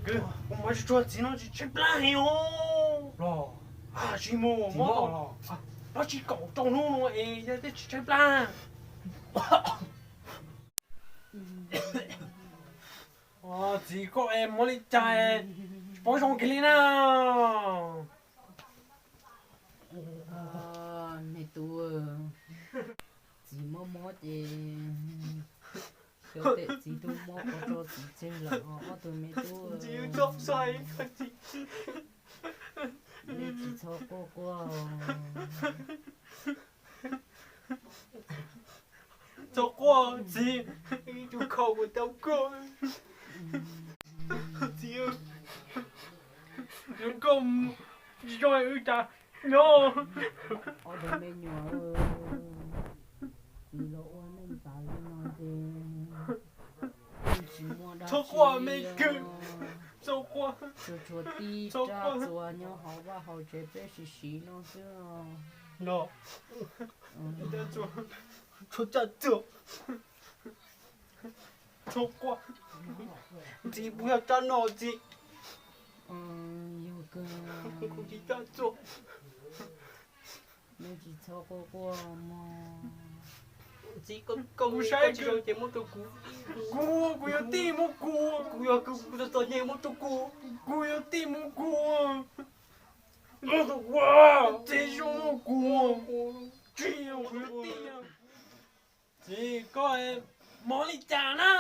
Kuv mas tsuag txiv no tsis tshaib plab heev os. Los, tsis mus, tsis kaum rau hnub no es yog tej tsis tshaib plab. Txiv, koj es mob li cas tsis paub zoo kiag li na? Me tub, txiv mob mob ces xyov tej txiv tub mob ua rau txiv tseg lawm os ob tug me tub. Nej tsis txhob quaj quaj. Txhob quaj txiv, tus khaus kuv tau koj. Txiv, koj tsis zoo wb cas nyob. Ob tug me nyuam, txiv los ua neej tas li no ces tsis muaj dab tsi. Txhob quaj me kawg, txhob quaj. Tsuas tshuav tib rab txuas nyob hauv vaj hauv tsev peb siv siv no xwb. Tshuav rab txuas. Txhob quaj. Txiv, puas yog rab no txiv? Yog kawg. Kuv tsis rab txuas. Nej tsis txhob quaj quaj mog. Txiv, koj saib tsis zoo ces muab rau kuv. Kuv, kuv yuav tij muab kuv. Kuv yog kuv, kuv txom txom nyem muab rau kuv. Kuv yuav tij muab kuv. Muab rau kuv. Txiv, zoo muab kuv. Tsis, kuv yuav tij. Txiv, koj mob li cas na?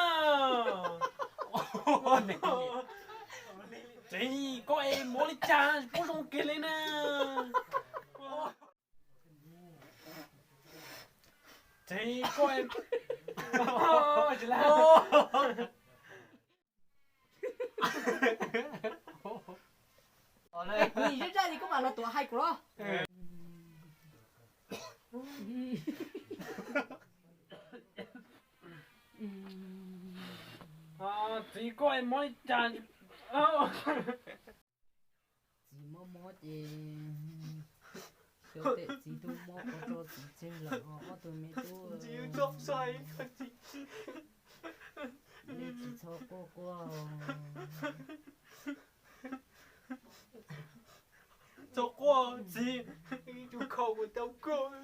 Txiv, koj es mob li cas tsis paub zoo kiag li na? Txiv, koj es, kuv nim zaj zaj li koj mam los tuav hais kuv los. Txiv, koj es mob li cas? Txiv mob mob ces xyov tej txiv tub mob ua rau txiv tseg lawm os ob tug me tub. Nej tsis txhob quaj quaj. Txhob quaj txiv, tus khaus kuv tau koj.